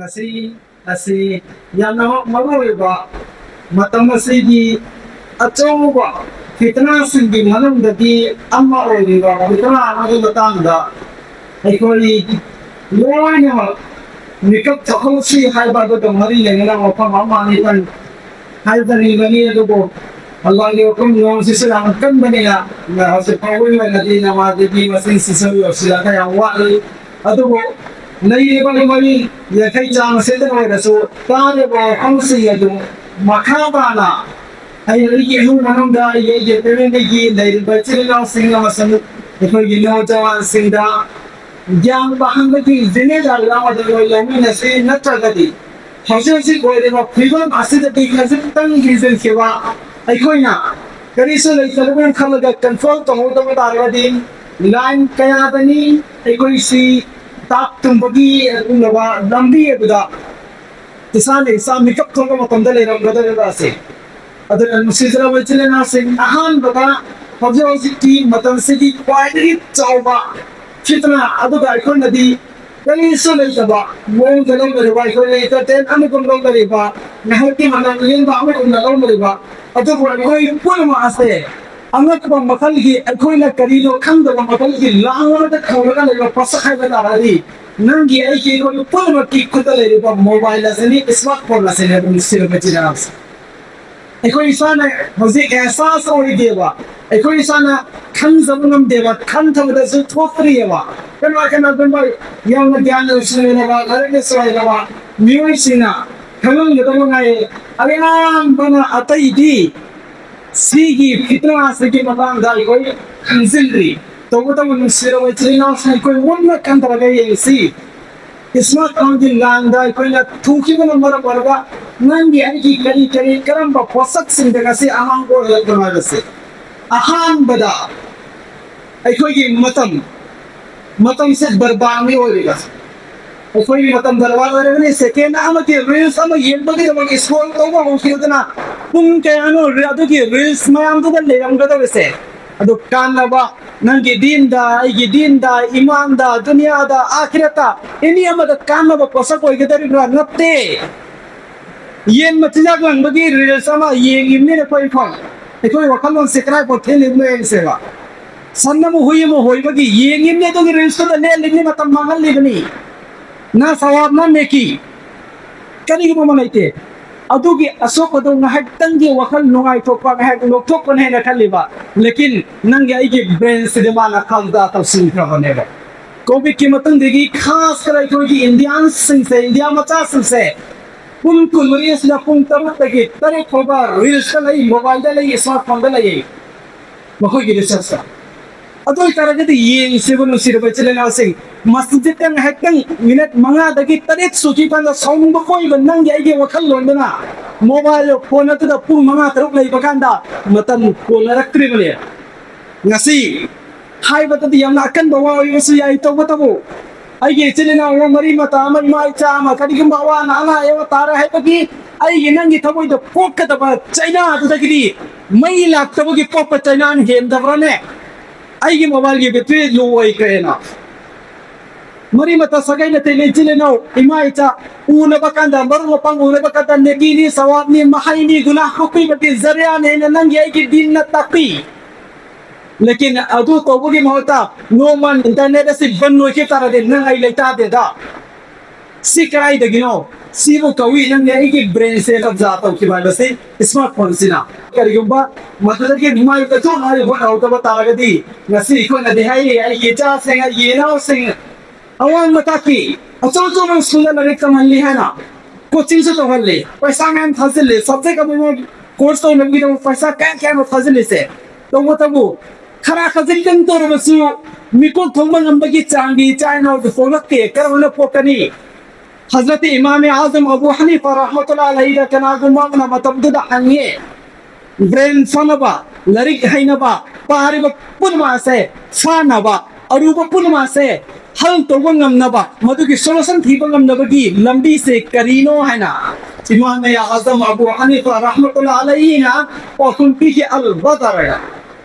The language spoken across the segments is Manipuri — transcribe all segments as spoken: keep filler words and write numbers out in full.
ꯑꯁꯤ ꯑꯁꯤ ꯌꯥꯝꯅ ꯃꯔꯨꯑꯣꯏꯕ, ꯃꯇꯝ ꯑꯁꯤꯒꯤ ꯑꯆꯧꯕ ꯐꯤꯇꯅꯥꯁꯤꯡꯒꯤ ꯃꯅꯨꯡꯗꯒꯤ ꯑꯃ ꯑꯣꯏꯔꯤꯕ ꯐꯤꯇꯅꯥ ꯑꯃꯒꯤ ꯃꯇꯥꯡꯗ ꯑꯩꯈꯣꯏ ꯂꯣꯏꯅꯃꯛ ꯃꯤꯀꯞ ꯊꯣꯛꯍꯧꯁꯤ ꯍꯥꯏꯕ ꯑꯗꯨꯒ ꯃꯔꯤ ꯂꯩꯅꯅ ꯋꯥꯐꯝ ꯑꯃ ꯑꯅꯤꯇꯪ ꯍꯥꯏꯖꯅꯤꯡꯕꯅꯤ꯫ ꯑꯗꯨꯕꯨ ꯑꯜꯂꯥꯍꯒꯤ ꯋꯥꯐꯝ ꯅꯣꯡꯁꯤꯁꯨ ꯌꯥꯝ ꯀꯟꯕꯅꯤꯅ ꯍꯧꯖꯤꯛ ꯐꯥꯎꯕꯒꯤ ꯑꯣꯏꯅꯗꯤ ꯅꯃꯥꯖꯒꯤ ꯃꯁꯤꯡꯁꯤꯁꯨ ꯌꯧꯁꯤꯜꯂꯒ ꯌꯥꯝ ꯋꯥꯠꯂꯤ꯫ ꯑꯗꯨꯕꯨ ꯂꯩꯔꯤꯕ ꯃꯤ ꯌꯥꯡꯈꯩ ꯆꯥꯡ ꯑꯁꯤꯗ ꯑꯣꯏꯔꯁꯨ ꯇꯥꯔꯤꯕ ꯋꯥꯐꯝꯁꯤꯡ ꯑꯗꯨ ꯃꯈꯥ ꯇꯥꯅ ꯑꯩ ꯑꯩꯒꯤ ꯏꯃꯨꯡ ꯃꯅꯨꯡꯗ ꯑꯩꯒꯤ ꯑꯩꯒꯤ ꯐꯦꯃꯤꯂꯤꯒꯤ ꯂꯩꯔꯤꯕ ꯏꯆꯤꯜ ꯏꯅꯥꯎꯁꯤꯡ ꯑꯃꯁꯨꯡ ꯑꯩꯈꯣꯏꯒꯤ ꯅꯧꯖꯋꯥꯟꯁꯤꯡꯗ ꯒ꯭ꯌꯥꯟ ꯇꯥꯍꯟꯕꯒꯤ ꯖꯤꯝꯃꯦꯗꯥꯔꯤ ꯑꯃꯗ ꯂꯣꯏ ꯂꯧꯃꯤꯟꯅꯁꯤ꯫ ꯅꯠꯇ꯭ꯔꯒꯗꯤ ꯍꯧꯖꯤꯛ ꯍꯧꯖꯤꯛ ꯑꯣꯏꯔꯤꯕ ꯐꯤꯕꯝ ꯑꯁꯤꯗꯒꯤ ꯈꯖꯤꯛꯇꯪ ꯍꯦꯟꯖꯤꯟꯈꯤꯕ ꯑꯩꯈꯣꯏꯅ ꯀꯔꯤꯁꯨ ꯂꯩꯇ꯭ꯔꯕꯅ ꯈꯜꯂꯒ ꯀꯟꯇ꯭ꯔꯣꯜ ꯇꯧꯍꯧꯗꯕ ꯇꯥꯔꯒꯗꯤ ꯂꯥꯏꯟ ꯀꯌꯥꯗꯅꯤ ꯑꯩꯈꯣꯏꯁꯤ ꯇꯥꯛ ꯇꯨꯝꯕꯒꯤ ꯑꯗꯨꯒꯨꯝꯂꯕ ꯂꯝꯕꯤ ꯑꯗꯨꯗ ꯏꯁꯥꯅ ꯏꯁꯥ ꯃꯤꯀꯞ ꯊꯣꯛꯄ ꯃꯇꯝꯗ ꯂꯩꯔꯝꯒꯗꯧꯔꯤꯕ ꯑꯁꯦ꯫ ꯑꯗꯨꯅ ꯅꯨꯡꯁꯤꯖꯔꯕ ꯏꯆꯤꯜ ꯏꯅꯥꯎꯁꯤꯡ, ꯑꯍꯥꯟꯕꯗ ꯍꯧꯖꯤꯛ ꯍꯧꯖꯤꯛꯀꯤ ꯃꯇꯝꯁꯤꯒꯤ ꯈ꯭ꯋꯥꯏꯗꯒꯤ ꯆꯥꯎꯕ ꯐꯤꯇꯅꯥ ꯑꯗꯨꯒ ꯑꯩꯈꯣꯏꯅꯗꯤ ꯀꯔꯤꯁꯨ ꯂꯩꯇꯕ ꯃꯑꯣꯡꯗ ꯂꯧꯅꯔꯤꯕ, ꯑꯩꯈꯣꯏꯅ ꯏꯟꯇꯔꯇꯦꯟ ꯑꯃꯒꯨꯝ ꯂꯧꯅꯔꯤꯕ, ꯉꯥꯏꯍꯥꯛꯀꯤ ꯃꯇꯝ ꯂꯦꯟꯕ ꯑꯃꯒꯨꯝꯅ ꯂꯧꯅꯔꯤꯕ, ꯑꯗꯨꯕꯨ ꯑꯩꯈꯣꯏ ꯄꯨꯝꯅꯃꯛ ꯑꯁꯦ ꯑꯉꯛꯄ ꯃꯈꯜꯒꯤ, ꯑꯩꯈꯣꯏꯅ ꯀꯔꯤꯅꯣ ꯈꯪꯗꯕ ꯃꯈꯜꯒꯤ ꯂꯥꯡ ꯑꯃꯗ ꯈꯧꯔꯒ ꯂꯩꯕ ꯄꯣꯠꯁꯛ ꯍꯥꯏꯕ ꯇꯥꯔꯒꯗꯤ ꯅꯪꯒꯤ ꯑꯩꯒꯤ ꯑꯩꯈꯣꯏ ꯄꯨꯝꯅꯃꯛꯀꯤ ꯈꯨꯠꯇ ꯂꯩꯔꯤꯕ ꯃꯣꯕꯥꯏꯜ ꯑꯁꯤꯅꯤ, ꯏꯁꯃꯥꯔꯠ ꯐꯣꯟ ꯑꯁꯤꯅꯤ꯫ ꯑꯗꯨꯝ ꯁꯤꯔꯕ ꯆꯤꯟꯅꯥꯎꯁꯦ ꯑꯩꯈꯣꯏ ꯏꯁꯥꯅ ꯍꯧꯖꯤꯛ ꯑꯦꯍꯁꯥꯁ ꯑꯣꯏꯗꯦꯕ, ꯑꯩꯈꯣꯏ ꯏꯁꯥꯅ ꯈꯪꯖꯕ ꯉꯝꯗꯦꯕ, ꯈꯟꯊꯕꯗꯁꯨ ꯊꯣꯛꯇ꯭ꯔꯤꯑꯕ꯫ ꯀꯅꯥ ꯀꯅꯥꯒꯨꯝꯕ ꯌꯥꯝꯅ ꯒ꯭ꯌꯥꯟ ꯂꯧꯁꯤꯡ ꯂꯩꯔꯕ, ꯂꯥꯏꯔꯤꯛ ꯂꯥꯏꯁꯨ ꯍꯩꯔꯕ ꯃꯤꯑꯣꯏꯁꯤꯡꯅ ꯈꯪꯂꯝꯒꯗꯕ ꯉꯥꯏ꯫ ꯑꯌꯥꯝꯕꯅ ꯑꯇꯩꯗꯤ ꯁꯤꯒꯤ ꯐꯤꯇꯅꯥꯁꯤꯒꯤ ꯃꯇꯥꯡꯗ ꯑꯩꯈꯣꯏ ꯈꯪꯖꯤꯜꯂꯤ꯫ ꯇꯧꯕꯇꯕꯨ ꯅꯨꯡꯁꯤꯔꯕ ꯏꯆꯤꯜ ꯏꯅꯥꯎꯁꯤꯡ, ꯑꯩꯈꯣꯏ ꯃꯨꯟꯅ ꯈꯟꯊꯔꯒ ꯌꯦꯡꯁꯤ꯫ ꯏꯁꯃꯥꯔꯠ ꯐꯣꯟꯒꯤ ꯂꯥꯡꯗ ꯑꯩꯈꯣꯏꯅ ꯊꯨꯈꯤꯕꯅ ꯃꯔꯝ ꯑꯣꯏꯔꯒ ꯅꯪꯒꯤ ꯑꯩꯒꯤ ꯀꯔꯤ ꯀꯔꯤ ꯀꯔꯝꯕ ꯄꯣꯠꯁꯛꯁꯤꯡꯗ ꯉꯁꯤ ꯑꯍꯥꯡꯕ ꯑꯣꯏꯔꯛꯄꯅꯣ ꯍꯥꯏꯕꯁꯦ꯫ ꯑꯍꯥꯟꯕꯗ ꯑꯩꯈꯣꯏꯒꯤ ꯃꯇꯝ, ꯃꯇꯝꯁꯦ ꯕꯔꯕꯥꯗꯅꯤ ꯑꯣꯏꯔꯤꯕ꯫ ꯑꯩꯈꯣꯏꯒꯤ ꯃꯇꯝ ꯕꯔꯕꯥꯗ ꯑꯣꯏꯔꯒꯅꯤ꯫ ꯁꯦꯀꯦꯟ ꯑꯃꯒꯤ ꯔꯤꯜꯁ ꯑꯃ ꯌꯦꯡꯕꯒꯤꯗꯃꯛ ꯁ꯭ꯀ꯭ꯔꯣꯜ ꯇꯧꯕ ꯍꯧꯈꯤꯕꯗꯅ ꯄꯨꯡ ꯀꯌꯥꯅꯣ ꯔꯤ-, ꯑꯗꯨꯒꯤ ꯔꯤꯜꯁ ꯃꯌꯥꯝꯗꯨꯗ ꯂꯩꯔꯝꯒꯗꯕꯁꯦ꯫ ꯑꯗꯨ ꯀꯥꯟꯅꯕ ꯅꯪꯒꯤ ꯗꯤꯟꯗ, ꯑꯩꯒꯤ ꯗꯤꯟꯗ, ꯏꯃꯥꯟꯗ, ꯗꯨꯅꯤꯌꯥꯗ, ꯑꯥꯈꯤꯔꯠꯇ, ꯑꯦꯅꯤ ꯑꯃꯗ ꯀꯥꯟꯅꯕ ꯄꯣꯠꯁꯛ ꯑꯣꯏꯒꯗꯧꯔꯤꯕ꯭ꯔꯥ? ꯅꯠꯇꯦ꯫ ꯌꯦꯟ ꯃꯆꯤꯟꯖꯥꯛ ꯂꯪꯕꯒꯤ ꯔꯤꯜꯁ ꯑꯃ ꯌꯦꯡꯉꯤꯕꯅꯤꯅ ꯑꯩꯈꯣꯏ ꯐꯥꯎ, ꯑꯩꯈꯣꯏ ꯋꯥꯈꯜꯂꯣꯟꯁꯦ ꯀꯗꯥꯏꯐꯥꯎ ꯊꯦꯜꯂꯤꯕꯅꯣ ꯌꯦꯡꯁꯦꯕ꯫ ꯁꯟ ꯑꯃ ꯍꯨꯏ ꯑꯃ ꯍꯣꯏꯕꯒꯤ ꯌꯦꯡꯉꯤꯕꯅꯤ, ꯑꯗꯨꯒꯤ ꯔꯤꯜꯁꯇꯨꯗ ꯂꯦꯜꯂꯤꯕꯅꯤ, ꯃꯇꯝ ꯃꯥꯡꯍꯜꯂꯤꯕꯅꯤ꯫ ꯅ ꯁꯋꯥꯕ ꯅ ꯅꯦꯀꯤ ꯀꯔꯤꯒꯨꯝꯕ ꯑꯃ ꯂꯩꯇꯦ꯫ ꯑꯗꯨꯒꯤ ꯑꯁꯣꯛꯄꯗꯣ ꯉꯥꯏꯍꯥꯛꯇꯪꯒꯤ ꯋꯥꯈꯜ ꯅꯨꯡꯉꯥꯏꯊꯣꯛꯄ, ꯉꯥꯏꯍꯥꯛ ꯂꯧꯊꯣꯛꯄꯅꯦ ꯍꯥꯏꯅ ꯈꯜꯂꯤꯕ, ꯂꯦꯀꯤꯟ ꯅꯪꯒꯤ ꯑꯩꯒꯤ ꯕ꯭ꯔꯦꯟꯁꯤꯗꯤ ꯃꯥꯅ ꯈꯪꯗ ꯇꯧꯁꯤꯟꯈ꯭ꯔꯕꯅꯦꯕ꯫ ꯀꯣꯚꯤꯗꯀꯤ ꯃꯇꯨꯡꯗꯒꯤ ꯈꯥꯁ ꯈꯔ ꯑꯩꯈꯣꯏꯒꯤ ꯏꯟꯗꯤꯌꯥꯟꯁꯤꯡꯁꯦ, ꯏꯟꯗꯤꯌꯥ ꯃꯆꯥꯁꯤꯡꯁꯦ ꯄꯨꯡ ꯀꯨꯟꯃꯔꯤ ꯑꯁꯤꯗ ꯄꯨꯡ ꯇꯔꯨꯛꯇꯒꯤ ꯇꯔꯦꯠ ꯐꯥꯎꯕ ꯔꯤꯜꯁꯇ ꯂꯩ, ꯃꯣꯕꯥꯏꯜꯗ ꯂꯩ, ꯁ꯭ꯃꯥꯔꯠ ꯐꯣꯟꯗ ꯂꯩꯌꯦ꯫ ꯃꯈꯣꯏꯒꯤ ꯔꯤꯁꯔꯁꯇ꯫ ꯑꯗꯨ ꯑꯣꯏꯇꯥꯔꯒꯗꯤ ꯌꯦꯡꯁꯦꯕ, ꯅꯨꯡꯁꯤꯔꯕ ꯏꯆꯤꯜ ꯏꯅꯥꯎꯁꯤꯡ, ꯃꯁꯖꯤꯗꯇ ꯉꯥꯏꯍꯥꯛꯇꯪ ꯃꯤꯅꯠ ꯃꯉꯥꯗꯒꯤ ꯇꯔꯦꯠ ꯁꯨꯈꯤꯕ ꯀꯥꯟꯗ ꯁꯥꯎꯅꯤꯡꯕ ꯄꯣꯛꯏꯕ ꯅꯪꯒꯤ ꯑꯩꯒꯤ ꯋꯥꯈꯜꯂꯣꯟꯗꯨꯅ ꯃꯣꯕꯥꯏꯜ ꯐꯣꯟ ꯑꯗꯨꯗ ꯄꯨꯡ ꯃꯉꯥ ꯇꯔꯨꯛ ꯂꯩꯕ ꯀꯥꯟꯗ ꯃꯇꯝ ꯀꯣꯟꯅꯔꯛꯇ꯭ꯔꯤꯕꯅꯦ꯫ ꯉꯁꯤ ꯍꯥꯏꯕꯗꯗꯤ ꯌꯥꯝꯅ ꯑꯀꯟꯕ ꯋꯥ ꯑꯣꯏꯕꯁꯨ ꯌꯥꯏ, ꯇꯧꯕꯇꯕꯨ ꯑꯩꯒꯤ ꯏꯆꯤꯜ ꯏꯅꯥꯎ ꯃꯔꯤ ꯃꯇꯥ ꯑꯃ, ꯏꯃꯥ ꯏꯆꯥ ꯑꯃ, ꯀꯔꯤꯒꯨꯝꯕ ꯑꯋꯥ ꯑꯅꯥ ꯑꯅꯥ ꯑꯌꯦꯛ ꯑꯃ ꯇꯥꯔꯦ ꯍꯥꯏꯕꯒꯤ ꯑꯩꯒꯤ ꯅꯪꯒꯤ ꯊꯃꯣꯏꯗ ꯄꯣꯛꯀꯗꯕ ꯆꯩꯅꯥꯗꯨꯗꯒꯤꯗꯤ ꯃꯩ ꯂꯥꯛꯇꯕꯒꯤ ꯄꯣꯛꯄ ꯆꯩꯅꯥꯅ ꯍꯦꯟꯗꯕ꯭ꯔꯅꯦ? ꯑꯩꯒꯤ ꯃꯣꯕꯥꯏꯜꯒꯤ ꯕꯦꯇ꯭ꯔꯤ ꯂꯣ ꯑꯣꯏꯈ꯭ꯔꯦꯅ꯫ ꯃꯔꯤ ꯃꯇꯥ ꯁꯥꯒꯩ ꯅꯥꯇꯩ ꯂꯩ ꯏꯆꯤꯜ ꯏꯅꯥꯎ ꯏꯃꯥ ꯏꯆꯥ ꯎꯅꯕ ꯀꯥꯟꯗ, ꯃꯔꯨꯞ ꯃꯄꯥꯡ ꯎꯅꯕ ꯀꯥꯟꯗ ꯅꯦꯀꯤꯅꯤ, ꯁꯋꯥꯕꯅꯤ, ꯃꯍꯩꯅꯤ, ꯒꯨꯅꯥ ꯀꯣꯛꯄꯤꯕꯒꯤ ꯖꯔꯤꯌꯥꯅꯦꯅ ꯅꯪꯒꯤ ꯑꯩꯒꯤ ꯗꯤꯟꯅ ꯇꯥꯛꯄꯤ꯫ ꯂꯦꯀꯤꯟ ꯑꯗꯨ ꯇꯧꯕꯒꯤ ꯃꯍꯨꯠꯇ ꯅꯣꯡꯃ ꯏꯟꯇꯔꯅꯦꯠ ꯑꯁꯤ ꯕꯟ ꯑꯣꯏꯈꯤꯕ ꯇꯥꯔꯗꯤ ꯅꯪ ꯑꯩ ꯂꯩꯇꯥꯗꯦꯗ꯫ ꯁꯤ ꯀꯗꯥꯏꯗꯒꯤꯅꯣ? ꯁꯤꯕꯨ ꯀꯧꯏ ꯅꯪꯅ ꯑꯩꯒꯤ ꯕ꯭ꯔꯦꯟꯁꯦ ꯀꯕꯖꯥ ꯇꯧꯈꯤꯕ ꯍꯥꯏꯕꯁꯤ ꯁ꯭ꯃꯥꯔꯠ ꯐꯣꯟꯁꯤꯅ꯫ ꯀꯔꯤꯒꯨꯝꯕ ꯃꯗꯨꯗꯒꯤ ꯃꯥꯏ ꯄꯦꯊꯣꯛꯅꯉꯥꯏ ꯍꯣꯠꯅꯍꯧꯗꯕ ꯇꯥꯔꯒꯗꯤ ꯉꯁꯤ ꯑꯩꯈꯣꯏꯅꯗꯤ ꯍꯥꯏꯔꯤ, ꯑꯩꯒꯤ ꯏꯆꯥꯁꯤꯡ, ꯑꯩꯒꯤ ꯏꯅꯥꯎꯁꯤꯡ, ꯑꯋꯥꯡ ꯃꯊꯛꯀꯤ ꯑꯆꯧ ꯑꯆꯧꯕ ꯁ꯭ꯀꯨꯜꯗ ꯂꯥꯏꯔꯤꯛ ꯇꯝꯍꯜꯂꯤ ꯍꯥꯏꯅ ꯀꯣꯆꯤꯡꯁꯨ ꯇꯧꯍꯜꯂꯤ, ꯄꯩꯁꯥ ꯃꯌꯥꯝ ꯊꯥꯖꯤꯜꯂꯤ, ꯁꯕꯖꯦꯛ ꯑꯃꯃꯝ ꯀꯣꯔꯁ ꯇꯧꯅꯕꯒꯤꯗꯃꯛ ꯄꯩꯁꯥ ꯀꯌꯥ ꯀꯌꯥꯅꯣ ꯊꯥꯖꯤꯜꯂꯤꯁꯦ꯫ ꯇꯧꯕꯇꯕꯨ ꯈꯔ ꯈꯖꯤꯛꯇꯪ ꯇꯧꯔꯕꯁꯨ ꯃꯤꯀꯣꯛ ꯊꯣꯡꯕ ꯉꯝꯕꯒꯤ ꯆꯥꯡꯒꯤ ꯏꯆꯥ ꯏꯅꯥꯎꯗꯨ ꯄꯣꯛꯂꯛꯇꯦ꯫ ꯀꯔꯝꯅ ꯄꯣꯛꯀꯅꯤ? ꯍꯖꯔꯠ ꯏꯃꯥꯝ ꯑꯥꯖꯝ ꯑꯕꯨ ꯍꯅꯤꯐꯥ ꯔꯍꯃꯇꯨꯜꯂꯥꯍꯤ ꯑꯂꯩꯍꯤꯗ ꯀꯅꯥꯒꯨꯝꯕ ꯑꯃꯅ ꯃꯇꯝꯗꯨꯗ ꯍꯪꯉꯤ, ꯕ꯭ꯔꯦꯟ ꯐꯅꯕ, ꯂꯥꯏꯔꯤꯛ ꯍꯩꯅꯕ, ꯄꯥꯔꯤꯕ ꯄꯨꯝꯅꯃꯛ ꯑꯁꯦ ꯐꯥꯅꯕ, ꯑꯔꯨꯕ ꯄꯨꯝꯅꯃꯛ ꯑꯁꯦ ꯍꯜ ꯇꯧꯕ ꯉꯝꯅꯕ, ꯃꯗꯨꯒꯤ ꯁꯣꯂꯨꯁꯟ ꯊꯤꯕ ꯉꯝꯅꯕꯒꯤ ꯂꯝꯕꯤꯁꯦ ꯀꯔꯤꯅꯣ ꯍꯥꯏꯅ ꯏꯃꯥꯝ ꯑꯥꯖꯝ ꯑꯕꯨ ꯍꯅꯤꯐꯥ ꯔꯍꯃꯇꯨꯜꯂꯥꯍꯤ ꯑꯂꯩꯍꯤꯅ ꯄꯥꯎꯈꯨꯝ ꯄꯤꯈꯤ, ꯑꯜ ꯕꯗꯔ꯫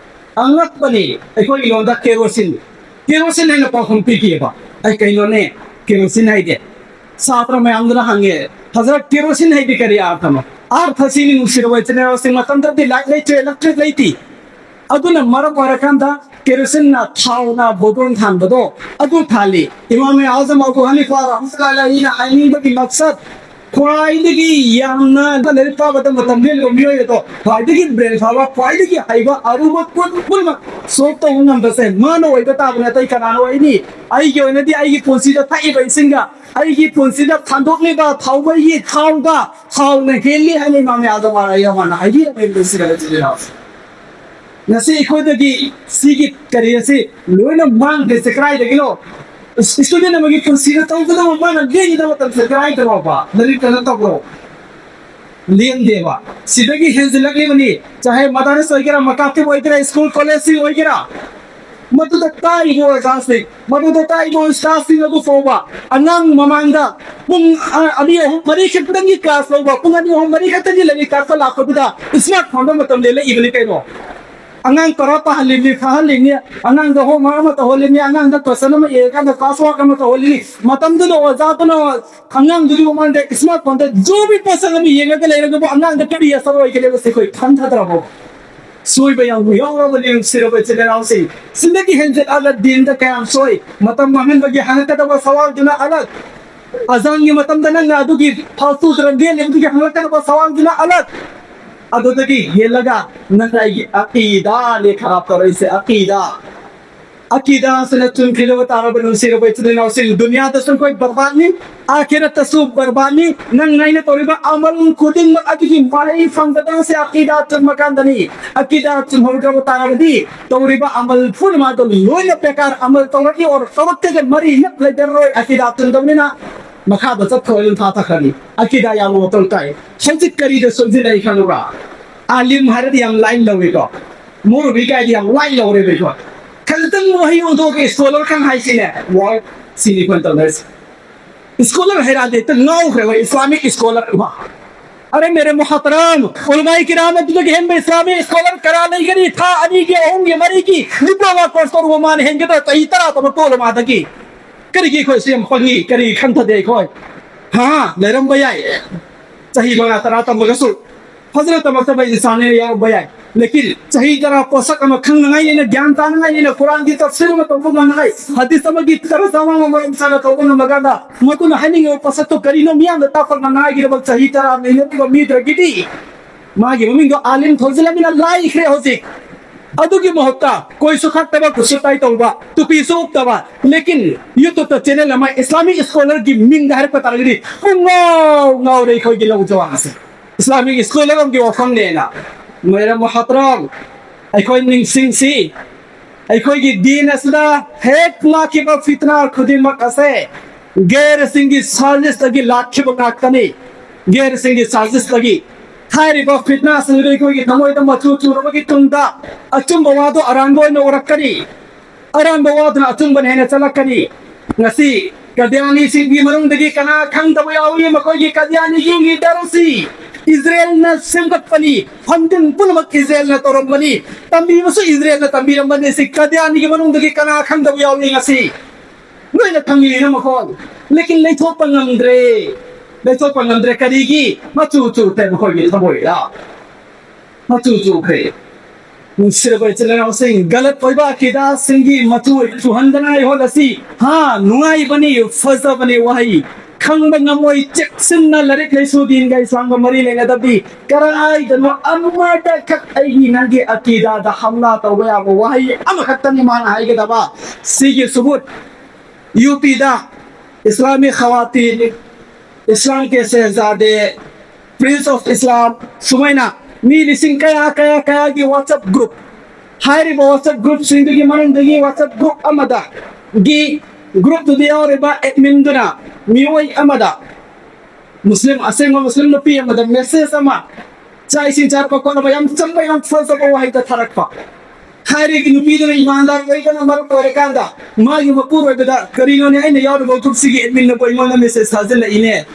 ꯑꯉꯛꯄꯅꯤ꯫ ꯑꯩꯈꯣꯏꯒꯤ ꯂꯣꯟꯗ ꯀꯦꯔꯣꯁꯤꯟ, ꯀꯦꯔꯣꯁꯤꯟ ꯍꯥꯏꯅ ꯄꯥꯎꯈꯨꯝ ꯄꯤꯈꯤꯑꯕ꯫ ꯑꯩ ꯀꯩꯅꯣꯅꯦ ꯀꯦꯔꯣꯁꯤꯟ ꯍꯥꯏꯗꯤ? ꯁꯥꯇ꯭ꯔ ꯃꯌꯥꯝꯗꯨꯅ ꯍꯪꯉꯦ, "ꯍꯖꯔꯠ, ꯀꯦꯔꯣꯁꯤꯟ ꯍꯥꯏꯗꯤ ꯀꯔꯤ ꯑꯥꯔꯊꯅꯣ?" ꯑꯥꯔꯊꯁꯤꯅꯤ ꯅꯨꯡꯁꯤꯔꯕ ꯏꯆꯤꯟ ꯏꯅꯥꯎꯁꯤꯡ, ꯃꯇꯝꯗꯨꯗꯗꯤ ꯂꯥꯏꯠ ꯂꯩꯇ꯭ꯔꯦ, ꯏꯂꯦꯛꯇ꯭ꯔꯤꯛ ꯂꯩꯇꯦ꯫ ꯑꯗꯨꯅ ꯃꯔꯝ ꯑꯣꯏꯔꯀꯥꯟꯗ ꯀꯦꯔꯣꯁꯤꯟꯅ, ꯊꯥꯎꯅ ꯕꯣꯇꯣꯟ ꯊꯥꯟꯕꯗꯣ ꯑꯗꯨ ꯊꯥꯜꯂꯤ꯫ ꯏꯃꯥꯝ ꯑꯥꯖꯝ ꯑꯕꯨ ꯍꯅꯤꯐꯥ ꯔꯍꯃꯇꯨꯜꯂꯥꯍꯤ ꯑꯂꯩꯍꯤꯅ ꯍꯥꯏꯅꯤꯡꯕꯒꯤ ꯃꯛꯁꯠ, ꯈ꯭ꯋꯥꯏꯗꯒꯤ ꯌꯥꯝꯅ ꯂꯥꯏꯔꯤꯛ ꯄꯥꯕꯗ ꯃꯇꯝ ꯂꯦꯟꯕ ꯃꯤꯑꯣꯏ ꯑꯗꯣ, ꯈ꯭ꯋꯥꯏꯗꯒꯤ ꯕ꯭ꯔꯦꯟ ꯐꯕ, ꯈ꯭ꯋꯥꯏꯗꯒꯤ ꯍꯩꯕ, ꯑꯔꯨꯕ ꯄꯣꯠ ꯄꯨꯝꯅꯃꯛ ꯁꯣꯜꯕ ꯇꯧꯕ ꯉꯝꯕꯁꯦ ꯃꯥꯅ ꯑꯣꯏꯕ ꯇꯥꯕꯅꯦ, ꯑꯇꯩ ꯀꯅꯥꯅ ꯑꯣꯏꯅꯤ? ꯑꯩꯒꯤ ꯑꯣꯏꯅꯗꯤ ꯑꯩꯒꯤ ꯄꯨꯟꯁꯤꯗ ꯊꯛꯏꯕ ꯏꯁꯤꯡꯒ, ꯑꯩꯒꯤ ꯄꯨꯟꯁꯤꯗ ꯊꯥꯟꯗꯣꯛꯂꯤꯕ ꯊꯥꯎꯃꯩꯒꯤ ꯊꯥꯎꯒ, ꯊꯥꯎꯅ ꯍꯦꯜꯂꯤ ꯍꯥꯏꯅ ꯏꯃꯥꯝ ꯑꯥꯖꯝ ꯑꯂꯩꯍꯤ ꯔꯍꯃꯥꯅ ꯍꯥꯏꯕꯤꯔꯝꯃꯦ꯫ ꯉꯁꯤ ꯑꯩꯈꯣꯏꯗꯒꯤ ꯁꯤꯒꯤ ꯀꯔꯤ ꯑꯁꯤ ꯂꯣꯏꯅ ꯃꯥꯡꯈ꯭ꯔꯤꯁꯦ ꯀꯗꯥꯏꯗꯒꯤꯅꯣ? ꯏꯁꯇꯨꯗꯦꯟ ꯑꯃꯒꯤ ꯄꯨꯟꯁꯤꯗ ꯇꯧꯒꯗꯕ, ꯃꯥꯅ ꯂꯦꯟꯒꯗꯕ ꯃꯇꯝꯁꯦ ꯀꯗꯥꯏꯗꯅꯣꯕ? ꯂꯥꯏꯔꯤꯛꯇ ꯅꯠꯇꯕ꯭ꯔꯣ? ꯂꯦꯟꯗꯦꯕ꯫ ꯁꯤꯗꯒꯤ ꯍꯦꯟꯖꯤꯜꯂꯛꯂꯤꯕꯅꯤ꯫ ꯆꯥꯍꯦ ꯃꯗꯥꯔꯤꯁ ꯑꯣꯏꯒꯦꯔꯥ, ꯃꯀꯥꯇꯤꯕ ꯑꯣꯏꯒꯦꯔꯥ, ꯁ꯭ꯀꯨꯜ ꯀꯣꯂꯦꯖꯁꯤꯡ ꯑꯣꯏꯒꯦꯔꯥ, ꯃꯗꯨꯗ ꯇꯥꯛꯏꯕ ꯑꯣꯖꯥꯁꯤꯡ, ꯃꯗꯨꯗ ꯇꯥꯛꯏꯕ ꯎꯁꯇꯥꯗꯁꯤꯡ ꯑꯗꯨ ꯐꯥꯎꯕ ꯑꯉꯥꯡ ꯃꯃꯥꯡꯗ ꯄꯨꯡ, ꯑ, ꯑꯅꯤ ꯑꯍꯨꯝ ꯃꯔꯤ ꯈꯛꯇꯪꯒꯤ ꯀ꯭ꯂꯥꯁ ꯂꯧꯕ, ꯄꯨꯡ ꯑꯅꯤ ꯑꯍꯨꯝ ꯃꯔꯤ ꯈꯛꯇꯪꯒꯤ ꯂꯥꯏꯔꯤꯛ ꯇꯥꯛꯄ ꯂꯥꯛꯄꯗꯨꯗ ꯏꯁꯃꯥꯔꯠ ꯐꯣꯟꯗ ꯃꯇꯝ ꯂꯦꯜꯂꯛꯏꯕꯅꯤ ꯀꯩꯅꯣ꯫ ꯑꯉꯥꯡ ꯇꯔꯥ ꯄꯥꯍꯜꯂꯤꯕꯅꯤ, ꯐꯥꯍꯜꯂꯤꯕꯅꯤ, ꯑꯉꯥꯡꯗ ꯍꯣꯝꯋꯥꯔꯛ ꯑꯃ ꯇꯧꯍꯜꯂꯤꯕꯅꯤ, ꯑꯉꯥꯡꯗ ꯀꯣꯏꯁꯟ ꯑꯃ ꯏꯔꯀꯥꯟꯗ ꯀ꯭ꯂꯥꯁ ꯋꯥꯔꯛ ꯑꯃ ꯇꯧꯍꯜꯂꯤꯕꯅꯤ꯫ ꯃꯇꯝꯗꯨꯗ ꯑꯣꯖꯥꯗꯨꯅ ꯑꯉꯥꯡꯗꯨꯒꯤ ꯃꯃꯥꯡꯗ ꯏꯁꯃꯥꯔꯠ ꯐꯣꯟꯗ ꯖꯣꯕꯤ ꯄꯣꯠꯁꯛ ꯑꯃ ꯌꯦꯡꯉꯒ ꯂꯩꯔꯒꯕꯨ ꯑꯉꯥꯡꯗ ꯀꯔꯤ ꯑꯁꯔ ꯑꯣꯏꯒꯅꯤ ꯍꯥꯏꯕꯁꯤ ꯑꯩꯈꯣꯏ ꯈꯟꯊꯗ꯭ꯔꯕꯣ? ꯁꯣꯏꯕ ꯌꯥꯝ ꯌꯥꯎꯔꯕꯅꯤ, ꯅꯨꯡꯁꯤꯔꯕ ꯏꯆꯤꯜ ꯏꯅꯥꯎꯁꯤꯡ꯫ ꯁꯤꯗꯒꯤ ꯍꯦꯟꯖꯤꯜꯂꯒ ꯗꯤꯟꯗ ꯀꯌꯥꯝ ꯁꯣꯏ? ꯃꯇꯝ ꯃꯥꯡꯍꯟꯕꯒꯤ ꯍꯪꯉꯛꯀꯗꯕ ꯁꯋꯥꯜꯗꯨꯅ ꯑꯂꯛ, ꯑꯖꯥꯟꯒꯤ ꯃꯇꯝꯗ ꯅꯪꯅ ꯑꯗꯨꯒꯤ ꯐꯥꯜꯇꯨ ꯇꯔꯪ ꯂꯦꯜꯂꯤꯕꯗꯨꯒꯤ ꯍꯪꯂꯛꯀꯗꯕ ꯁꯋꯥꯜꯗꯨꯅ ꯑꯂꯛ꯫ ꯑꯗꯨꯗꯒꯤ ꯍꯦꯜꯂꯒ ꯅꯪꯅ ꯑꯩꯒꯤ ꯑꯀꯤꯗꯥꯅꯦ ꯈꯔꯥꯞ ꯇꯧꯔꯛꯏꯁꯦ, ꯑꯀꯤꯗꯥ꯫ ꯑꯀꯤꯗꯥꯁꯤꯅ ꯆꯨꯝꯈꯤꯗꯕ ꯇꯥꯔꯕ ꯅꯨꯡꯁꯤꯔꯕ ꯏꯆꯤꯜ ꯏꯅꯥꯎꯁꯤꯡ, ꯗꯨꯅꯤꯌꯥꯗꯁꯨ ꯑꯩꯈꯣꯏ ꯕꯔꯕꯥꯗꯅꯤ, ꯑꯥꯈꯤꯔꯠꯇꯁꯨ ꯕꯔꯕꯥꯗꯅꯤ꯫ ꯅꯪ ꯑꯩꯅ ꯇꯧꯔꯤꯕ ꯑꯃꯜ ꯈꯨꯗꯤꯡꯃꯛ ꯑꯗꯨꯒꯤ ꯃꯍꯩ ꯐꯪꯒꯗꯕꯁꯦ ꯑꯀꯤꯗꯥ ꯆꯨꯝꯕ ꯀꯥꯟꯗꯅꯤ꯫ ꯑꯀꯤꯗꯥ ꯆꯨꯝꯍꯧꯗ꯭ꯔꯕ ꯇꯥꯔꯕꯗꯤ ꯇꯧꯔꯤꯕ ꯑꯃꯜ ꯄꯨꯝꯅꯃꯛ ꯑꯗꯨ ꯂꯣꯏꯅ ꯕꯦꯀꯥꯔ, ꯑꯃꯜ ꯇꯧꯔꯛꯏ ꯑꯣꯔ ꯇꯧꯔꯛꯇꯦꯒ ꯃꯔꯤ ꯍꯦꯛ ꯂꯩꯅꯔꯣꯏ꯫ ꯑꯀꯤꯗꯥ ꯆꯨꯝꯗꯕꯅꯤꯅ ꯃꯈꯥꯗ ꯆꯠꯈ꯭ꯔꯣꯏ, ꯑꯗꯨꯝ ꯊꯥꯊꯈ꯭ꯔꯅꯤ꯫ ꯑꯀꯤꯗꯥ ꯌꯥꯝꯅ ꯃꯊꯧ ꯇꯥꯏ꯫ ꯍꯧꯖꯤꯛ ꯀꯔꯤꯗ ꯁꯣꯏꯁꯤꯜꯂꯛꯏ ꯈꯪꯕ꯭ꯔꯥ? ꯑꯥꯂꯤꯝ ꯍꯥꯏꯔꯗꯤ ꯌꯥꯝ ꯂꯥꯏꯅ ꯂꯧꯏꯀꯣ, ꯃꯧꯂꯕꯤ ꯀꯥꯏꯗꯤ ꯌꯥꯝ ꯂꯥꯏꯅ ꯂꯧꯔꯦꯕꯀꯣ꯫ ꯈꯖꯤꯛꯇꯪ ꯋꯥꯍꯩ ꯑꯣꯟꯊꯣꯛꯑꯒ ꯏꯁꯀꯣꯂꯔ ꯈꯪ ꯍꯥꯏꯁꯤꯅꯦ, ꯋꯥꯎ, ꯁꯤꯅꯤ ꯑꯩꯈꯣꯏꯅ ꯇꯧꯅꯔꯤꯁꯦ꯫ ꯏꯁꯀꯣꯂꯔ ꯍꯥꯏꯔꯛꯑꯗꯤ ꯍꯦꯛꯇ ꯉꯥꯎꯈ꯭ꯔꯦꯕ, ꯏꯁꯂꯥꯃꯤꯛ ꯏꯁꯀꯣꯂꯔ꯫ ꯏꯃꯥ, ꯑꯔꯦ ꯃꯦꯔꯦ ꯃꯨꯍꯇꯔꯝ, ꯎꯂꯃꯥꯏ ꯀꯤꯔꯥꯝ ꯑꯗꯨꯗꯒꯤ ꯍꯦꯟꯕ ꯏꯁꯂꯥꯃꯤ ꯁ꯭ꯀꯣꯂꯔ ꯀꯌꯥ ꯂꯩꯒꯅꯤ? ꯊꯥ ꯑꯅꯤꯒꯤ, ꯑꯍꯨꯝꯒꯤ, ꯃꯔꯤꯒꯤ ꯗꯤꯄ꯭ꯂꯣꯃꯥ ꯀꯣꯔꯁ ꯇꯧꯔꯨꯕ ꯃꯥꯅ ꯍꯦꯟꯒꯗ꯭ꯔꯥ? ꯆꯍꯤ ꯇꯔꯥ ꯇꯝꯃꯛꯄ ꯎꯂꯃꯥꯗꯒꯤ ꯀꯔꯤꯒꯤ ꯑꯩꯈꯣꯏ ꯑꯁꯨ ꯌꯥꯝ ꯄꯪꯉꯤ? ꯀꯔꯤ ꯈꯟꯊꯗꯦ ꯑꯩꯈꯣꯏ? ꯍꯥ, ꯂꯩꯔꯝꯕ ꯌꯥꯏ꯫ ꯆꯍꯤ ꯃꯉꯥ ꯇꯔꯥ ꯇꯝꯃꯒꯁꯨ ꯐꯖꯅ ꯇꯝꯃꯛꯇꯕ ꯏꯟꯁꯥꯟ ꯌꯥꯎꯔꯝꯕ ꯌꯥꯏ꯫ ꯂꯦꯀꯤꯟ ꯆꯍꯤ ꯇꯔꯥ ꯄꯣꯠꯁꯛ ꯑꯃ ꯈꯪꯅꯉꯥꯏꯅꯦꯅ, ꯒ꯭ꯌꯥꯟ ꯇꯥꯅꯉꯥꯏꯅꯦꯅ, ꯀꯨꯔꯥꯟꯒꯤ ꯇꯐꯁꯤꯔ ꯑꯃ ꯇꯧꯕ ꯉꯝꯅꯉꯥꯏ, ꯍꯗꯤꯁ ꯑꯃꯒꯤ ꯇꯔꯖꯃꯥ ꯑꯃ ꯃꯔꯝ ꯆꯥꯅ ꯇꯧꯕ ꯉꯝꯃꯀꯥꯟꯗ, ꯃꯗꯨꯅ ꯍꯥꯏꯅꯤꯡꯉꯤꯕ ꯄꯣꯠꯁꯛꯇꯣ ꯀꯔꯤꯅꯣ ꯃꯤꯌꯥꯝꯗ ꯇꯥꯛꯄ ꯉꯝꯅꯉꯥꯏꯒꯤꯗꯃꯛ ꯆꯍꯤ ꯇꯔꯥ ꯂꯩꯅꯔꯤꯕ ꯃꯤꯗꯨꯗꯒꯤꯗꯤ ꯃꯥꯒꯤ ꯃꯃꯤꯡꯗꯣ ꯑꯥꯂꯤꯝ ꯊꯣꯟꯖꯤꯜꯂꯃꯤꯅ ꯂꯥꯏꯈ꯭ꯔꯦ ꯍꯧꯖꯤꯛ꯫ ꯑꯗꯨꯒꯤ ꯃꯍꯨꯠꯇ ꯀꯣꯏꯁꯨ ꯈꯛꯇꯕ, ꯀꯨꯁꯨ ꯇꯥꯏ ꯇꯧꯕ, ꯇꯨꯄꯤꯁꯨ ꯎꯞꯇꯕ, ꯂꯦꯀꯤꯟ YouTube ꯆꯦꯅꯦꯜ ꯑꯃ ꯏꯁꯂꯥꯃꯤꯛ ꯁ꯭ꯀꯣꯂꯔꯒꯤ ꯃꯤꯡꯗ ꯍꯥꯏꯔꯛꯄ ꯇꯥꯔꯒꯗꯤ ꯄꯨꯡꯉꯥꯎ ꯉꯥꯎꯔꯦ ꯑꯩꯈꯣꯏꯒꯤ ꯂꯧ ꯖꯋꯥꯟꯁꯦ꯫ ꯏꯁꯂꯥꯃꯤꯛ ꯁ꯭ꯀꯣꯂꯔ ꯑꯃꯒꯤ ꯋꯥꯐꯝꯅꯦꯅ꯫ ꯃꯦꯔꯥ ꯃꯨꯍꯇꯔꯝ, ꯑꯩꯈꯣꯏ ꯅꯤꯡꯁꯤꯡꯁꯤ, ꯑꯩꯈꯣꯏꯒꯤ ꯗꯤꯟ ꯑꯁꯤꯗ ꯍꯦꯛ ꯂꯥꯛꯈꯤꯕ ꯐꯤꯇꯅꯥ ꯈꯨꯗꯤꯡꯃꯛ ꯑꯁꯦ ꯒꯦꯔꯁꯤꯡꯒꯤ ꯁꯥꯖꯤꯁꯇꯒꯤ ꯂꯥꯛꯈꯤꯕ ꯉꯥꯛꯇꯅꯤ꯫ ꯒꯦꯔꯁꯤꯡꯒꯤ ꯁꯥꯖꯤꯁꯇꯒꯤ꯫ ꯍꯥꯏꯔꯤꯕ ꯐꯤꯇꯅꯥꯁꯤꯡꯗꯨ ꯑꯩꯈꯣꯏꯒꯤ ꯊꯃꯣꯏꯗ ꯃꯆꯨ ꯆꯨꯔꯕꯒꯤ ꯇꯨꯡꯗ ꯑꯆꯨꯝꯕ ꯋꯥꯗꯨ ꯑꯔꯥꯟꯕ ꯑꯣꯏꯅ ꯎꯔꯛꯀꯅꯤ꯫ ꯑꯔꯥꯟꯕ ꯋꯥꯗꯨꯅ ꯑꯆꯨꯝꯕꯅ ꯍꯦꯟꯅ ꯆꯠꯂꯛꯀꯅꯤ꯫ ꯉꯁꯤ ꯀꯗꯤꯌꯥꯅꯤꯁꯤꯡꯒꯤ ꯃꯅꯨꯡꯗꯒꯤ ꯀꯅꯥ ꯈꯪꯗꯕ ꯌꯥꯎꯏ? ꯃꯈꯣꯏꯒꯤ ꯀꯗꯤꯌꯥꯅꯤꯒꯤ ꯂꯤꯗꯔꯁꯤ ꯏꯖꯔꯦꯜꯅ ꯁꯦꯝꯒꯠꯄꯅꯤ꯫ ꯐꯟꯗꯤꯡ ꯄꯨꯝꯅꯃꯛ ꯏꯖꯔꯦꯜꯅ ꯇꯧꯔꯝꯕꯅꯤ꯫ ꯇꯝꯕꯤꯕꯁꯨ ꯏꯖꯔꯦꯜꯅ ꯇꯝꯕꯤꯔꯝꯕꯅꯤ꯫ ꯁꯤ ꯀꯗꯤꯌꯥꯅꯤꯒꯤ ꯃꯅꯨꯡꯗꯒꯤ ꯀꯅꯥ ꯈꯪꯗꯕ ꯌꯥꯎꯏ ꯉꯁꯤ? ꯂꯣꯏꯅ ꯈꯪꯉꯤ ꯃꯈꯣꯟ꯫ ꯂꯦꯀꯤꯟ ꯂꯩꯊꯣꯛꯄ ꯉꯝꯗ꯭ꯔꯦ꯫ ꯂꯩꯊꯣꯛꯄ ꯉꯝꯗ꯭ꯔꯦ꯫ ꯀꯔꯤꯒꯤ? ꯃꯆꯨ ꯆꯨꯈ꯭ꯔꯦ ꯃꯈꯣꯏꯒꯤ ꯊꯃꯣꯏꯗ꯫ ꯃꯆꯨ ꯆꯨꯈ꯭ꯔꯦ꯫ ꯅꯨꯡꯁꯤꯔꯕ ꯏꯆꯤꯜ ꯏꯅꯥꯎꯁꯤꯡ, ꯒꯂꯠ ꯑꯣꯏꯕ ꯑꯀꯤꯗꯥꯁꯤꯡꯒꯤ ꯃꯆꯨ ꯆꯨꯍꯟꯗꯅ ꯑꯩꯍꯣꯜ ꯑꯁꯤ, ꯍꯥ, ꯅꯨꯡꯉꯥꯏꯕꯅꯤ, ꯐꯖꯕꯅꯤ ꯋꯥꯍꯩ꯫ ꯈꯪꯕ ꯉꯝꯃꯣꯏ, ꯆꯦꯛꯁꯤꯟꯅ ꯂꯥꯏꯔꯤꯛ ꯂꯥꯏꯁꯨ ꯗꯤꯟꯒ ꯏꯁꯂꯥꯝꯒ ꯃꯔꯤ ꯂꯩꯅꯗꯕꯤ, ꯀꯔꯥꯏꯗꯅꯣ ꯑꯃꯗꯈꯛ ꯑꯩꯒꯤ ꯅꯪꯒꯤ ꯑꯀꯤꯗꯥꯗ ꯍꯝꯂꯥ ꯇꯧꯕ ꯌꯥꯕ ꯋꯥꯍꯩ ꯑꯃꯈꯛꯇꯅꯤ ꯃꯥꯅ ꯍꯥꯏꯒꯗꯕ꯫ ꯁꯤꯒꯤ ꯁꯨꯕꯨꯠ ꯌꯨ ꯄꯤꯗ ꯏꯁꯂꯥꯃꯤ ꯈꯋꯥꯇꯤꯟ, ꯏꯁꯂꯥꯝ ꯀꯦ ꯁꯦꯍꯖꯥꯗꯦ, ꯄ꯭ꯔꯤꯟꯁ ꯑꯣꯐ ꯏꯁꯂꯥꯝ, ꯁꯨꯃꯥꯏꯅ ꯃꯤ ꯂꯤꯁꯤꯡ ꯀꯌꯥ, ꯀꯌꯥ, ꯀꯌꯥꯒꯤ WhatsApp group, ꯍꯥꯏꯔꯤꯕ WhatsApp groupꯁꯤꯡꯗꯨꯒꯤ ꯃꯅꯨꯡꯗꯒꯤ WhatsApp group ꯑꯃꯗꯒꯤ groupꯇꯨꯗ ꯌꯥꯎꯔꯤꯕ adminꯗꯨꯅ ꯃꯤꯑꯣꯏ ꯑꯃꯗ, ꯃꯨꯁꯂꯤꯝ, ꯑꯁꯦꯡꯕ ꯃꯨꯁꯂꯤꯝ ꯅꯨꯄꯤ ꯑꯃꯗ message ꯑꯃ, ꯆꯥꯛ ꯏꯁꯤꯡ ꯆꯥꯔꯛꯄ ꯈꯣꯠꯂꯕ ꯌꯥꯝ ꯆꯝꯕ, ꯌꯥꯝ ꯐꯖꯕ ꯋꯥꯍꯩꯗ ꯊꯥꯔꯛꯄ꯫ ꯍꯥꯏꯔꯤꯕ ꯅꯨꯄꯤꯗꯨꯅ ꯏꯃꯥꯟꯗꯥꯔ ꯑꯣꯏꯗꯅ ꯃꯔꯝ ꯑꯣꯏꯔꯀꯥꯟꯗ ꯃꯥꯒꯤ ꯃꯄꯨꯔꯣꯏꯕꯗ, "ꯀꯔꯤꯅꯣꯅꯦ ꯑꯩꯅ ꯌꯥꯎꯔꯤꯕ groupꯁꯤꯒꯤ adminꯅꯕꯨ ꯑꯩꯉꯣꯟꯗ message ꯊꯥꯖꯤꯜꯂꯛꯏꯅꯦ?"